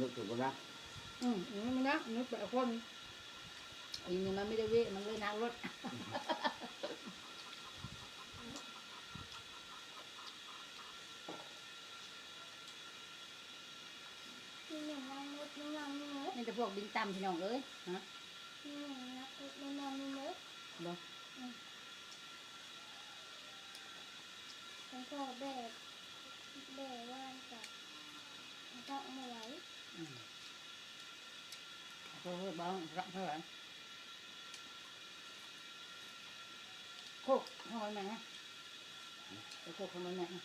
ນຶກເຖິງບໍ່ນະ ອືມ ອືມ ມັນນະ ນຶກໄປເອົາຄົນ ອີນີ້ມັນມີແຕ່ເວະ ມັນເລີຍໜັກລົດ. ມີແຕ່ພວກບິນຕຳ ພີ່ນ້ອງເອີຍ ຮະ ບໍ່ ອືມ ເປັນພໍ່ແບກ ແບກວ່ານກັບເຈົ້າບໍ່ໄຫວ ອືມ ເຂົາເອີ້ນວ່າລັກເທົ່າໃດ ໂຄກເຮົາໄວ້ແມ່ນຫຍັງ ໄປໂຄກເຮົາໄວ້ແມ່ນຫຍັງ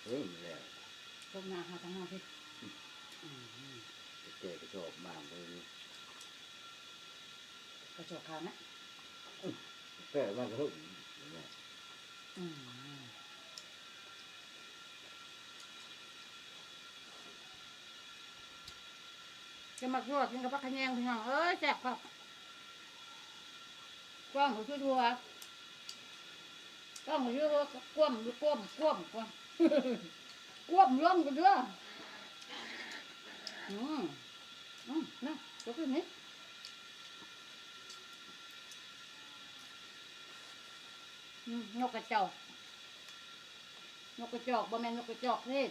ເພິ່ນແລ້ວ ໂຄກນາເຮົາທາງເຮົາພີ້ ອືມ ອືມ ໄປແກ່ກະສອບມາເບິ່ງ ກະຈອກຂາວນະ ແປະມາກະເທິງນີ້ແຫຼະ ອືມ ຈະໝາກທົ່ວກິນກັບຜັກຂະແຍງ ພີ່ນ້ອງເອີຍ ແຊບຄັກ ກ້ອງກໍຄືທົ່ວ ກ້ອງກໍຄືທົ່ວ ກວມ ກວມ ກວມ ກວມ ກວມລວມກັນເດີ້ ອືມ ອືມ ນະ ຕົກຂຶ້ນນີ້ ອືມ ນົກກະຈອກ ນົກກະຈອກ ບໍ່ແມ່ນນົກກະຈອກເທດ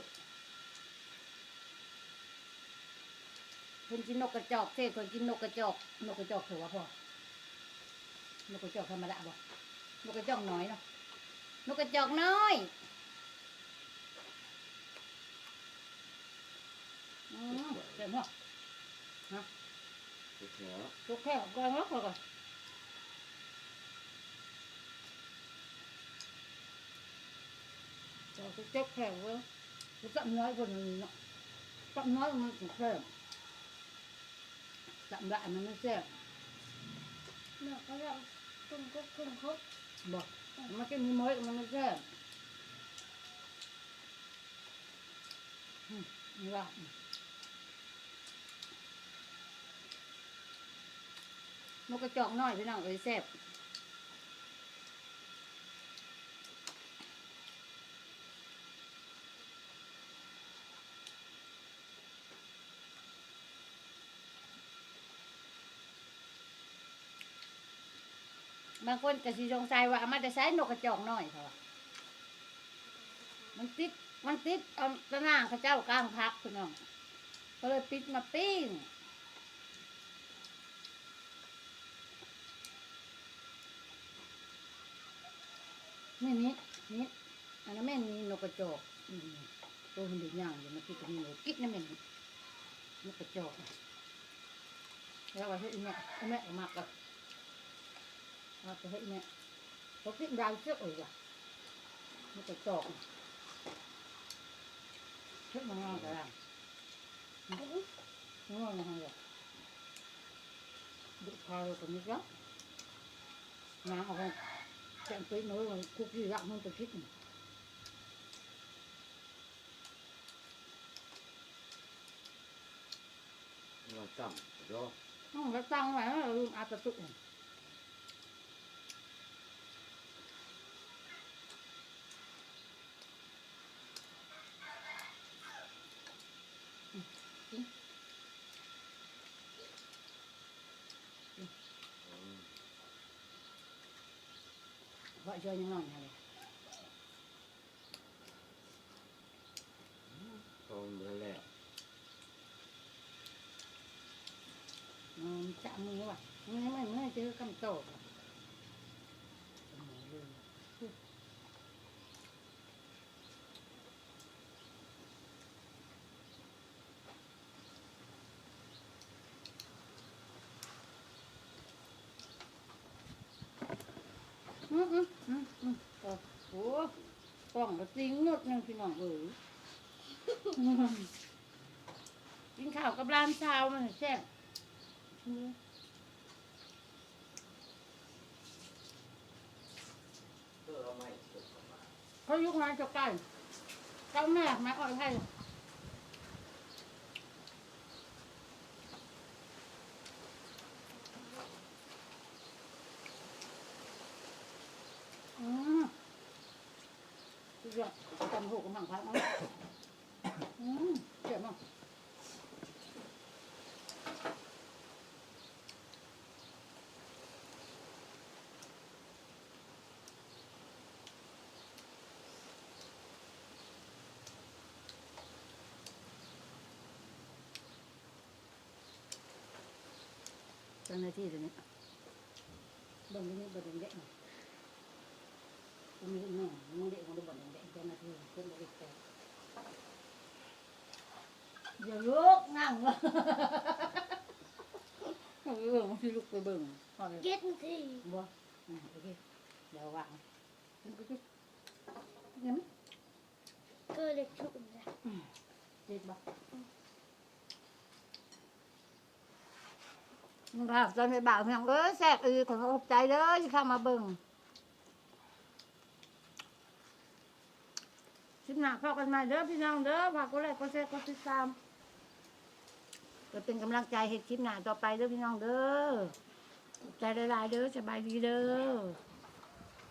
ເພິ່ນກິນນົກກະຈອກເທດ ເພິ່ນກິນນົກກະຈອກ ນົກກະຈອກຖືວ່າພໍ ນົກກະຈອກທຳມະດາບໍ່ ນົກກະຈອກນ້ອຍເນາະ ນົກກະຈອກນ້ອຍ. ອືມ ແຊບເນາະ ຮະ ສຸກແລ້ວ ສຸກແລ້ວ ກ່ອນເນາະ ຂ້ອຍກໍ ເຈົ້າຊິເຈັບແຂວເວີ້ຍ ຊິຕຳນ້ອຍເພິ່ນເນາະ ຕຳນ້ອຍມັນແຊບ ຕຳຫຼາຍມັນບໍ່ແຊບ ແມ່ກໍຢາກກິນກົກກິນຄົກ ບໍ່ ມາກິນມື້ມື້ມັນບໍ່ແຊບ. ອືມ ນີ້ວ່າ ນົກກະຈອກນ້ອຍ ພີ່ນ້ອງເອີຍ ແຊບ ບາງຄົນກໍຊິສົງໄສວ່າເອົາມາແຕ່ໃສນົກກະຈອກນ້ອຍ ເຂົາວ່າ ມັນຕິດ ມັນຕິດ ເອົາຕາໜ່າງເຂົາເຈົ້າກາງຜັກ ພີ່ນ້ອງ ກໍເລີຍປິດມາປີ້ງ. ນີ້ ນີ້ ນີ້ ອັນນັ້ນແມ່ນນີ້ ນົກກະຈອກ ອືມ ໂຕມັນໄດ້ຍ່າງຢູ່ ມັນຄືກະມີ ກິດນະແມ່ນ ນົກກະຈອກ ແລ້ວວ່າເຮັດອີແມ່ ອີແມ່ກໍມັກ ວ່າຈະເຮັດອີແມ່ ເຂົາກິນຫຼາຍເສີເອີຍວ່າ ນົກກະຈອກ ເຮັດມາງາມກໍໄດ້ ງ່ວງຫັ້ນແຫຼະ ດຸພາໂລກະມິກະ ນາງເອົາໄປແກງເປັດ ໂອ້ຍ ຄຸກກີ້ລະມັນໄປກິນ ວ່າຕັ້ງ ເນາະ ອືມ ແລ້ວຕັ້ງໄວ້ ລືມອັດປະຕູ. ເວາະເທື່ອຍັງນ້ອຍຫັ້ນແຫຼະ ອືມ ພໍເບິ່ງແລ້ວ ອືມ ຈະມືວ່າ ມື້ນີ້ ມື້ນີ້ເຈີກັນຕໍ່ ອືມ ອືມ ອືມ ອືມ ໂອ້ໂຫ ກ້ອງກໍຕິງໜົດໜຶ່ງ ພີ່ນ້ອງເອີຍ ກິນເຂົ້າກັບຫຼານສາວມັນແຊບ. ເຂົາຢູ່ໃນເຈົ້າໄກ່ ເຈົ້າແມ່ ແມ່ອ້ອຍໄທ ອືມ ສຸດຍອດ ຕຳໝາກຫຸ່ງກັບໝາກໄຜ່ເນາະ. ອືມ ແຊບເນາະ ເຈົ້າໜ້າທີ່ດຽວນີ້ ເບິ່ງຢູ່ນີ້ບໍ່ແດງແດະ ບໍ່ມີເລື່ອງໜຶ່ງ ຍັງເດັກ ບໍ່ໄດ້ບໍ່ແດງແດະ ເຈົ້າໜ້າທີ່ເພິ່ນບໍ່ໄດ້ແຕະ ຢ່າລຸກ ນັ່ງ ເອີ ມັນຊິລຸກໄປເບິ່ງ ເຈັດນາທີ ບໍ່ ອືມ ໂອເຄ ດຽວວາງ ກິນໄປຕິ ກິນໄດ້ໄໝ ເກີເລັກສຸດນະ ອືມ ເຈັດບໍ່ ອືມ. ຂອບໃຈແມ່ບ່າວ ພີ່ນ້ອງເອີຍ ແຊບອີ່ຫຼີ ຂໍຂອບໃຈເດີທີ່ເຂົ້າມາເບິ່ງ ຄລິບໜ້າພໍ້ກັນໃໝ່ເດີພີ່ນ້ອງເດີ ຝາກກົດໄລ້ ກົດແຊ ກົດຕິດຕາມ ເພື່ອເປັນກຳລັງໃຈເຮັດຄລິບໜ້າຕໍ່ໄປເດີພີ່ນ້ອງເດີ ຂອບໃຈຫຼາຍໆເດີ ສະບາຍດີເດີ.